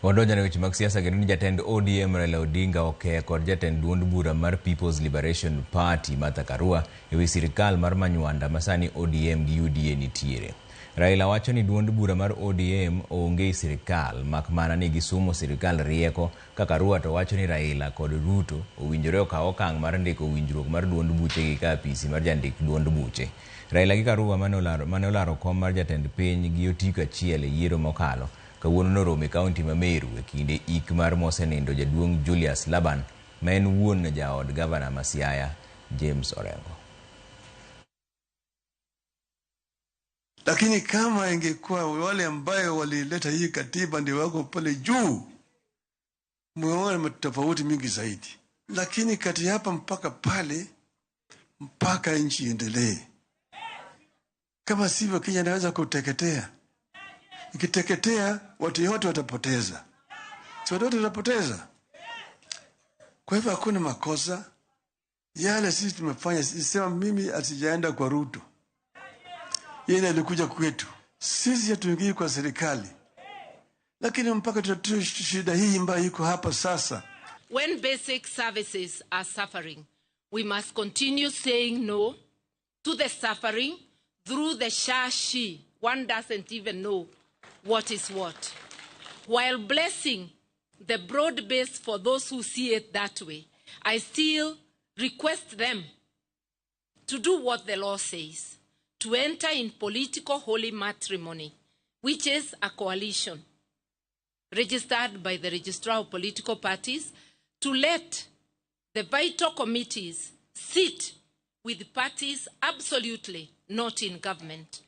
Wadonjo ne weche mag siasa kendo ni jatend ODM Raila Odinga oke kod jatend duond bura mar People's Liberation Party Martha Karua e wi sirikal mar Manywanda ma sani ODM gi UDA nitiere. Raila wacho ni duond bura mar ODM onge e sirikal mak mana ni gisumo sirikal rieko ka Karua to wacho ni Raila kod Ruto owinjore okaw okang' mar ndiko winjruok mar duond buchegi ka apisi mar jandik duond buche. Raila gi Karua mane olaro kom mar jatend piny gi otiko achiel e yiero mokalo kawuono noromo e kaunti ma Meru e kinde ik mar mosenindo jaduong' Julius Laban ma en wuon jaod gavana ma Siaya James Orengo. Lakini kama ingekuwa wale ambayo walileta hii katiba ndio wako pale juu, mmeona tofauti mingi zaidi. Lakini kati hapa mpaka pale, mpaka nchi iendelee. Kama sivyo, Kenya inaweza kuteketea. Ikiteketea, watu wote watapoteza, si watu wote watapoteza. Kwa hivyo hakuna makosa yale sisi tumefanya. Sema mimi asijaenda kwa Ruto, yeye alikuja kwetu. Sisi hatuingii kwa serikali, lakini mpaka tutatue shida hii ambayo iko hapa sasa. When basic services are suffering, we must continue saying no to the suffering through the shashi. One doesn't even know what is what. While blessing the broad base for those who see it that way, I still request them to do what the law says, to enter in political holy matrimony, which is a coalition registered by the Registrar of Political Parties, to let the vital committees sit with parties absolutely not in government.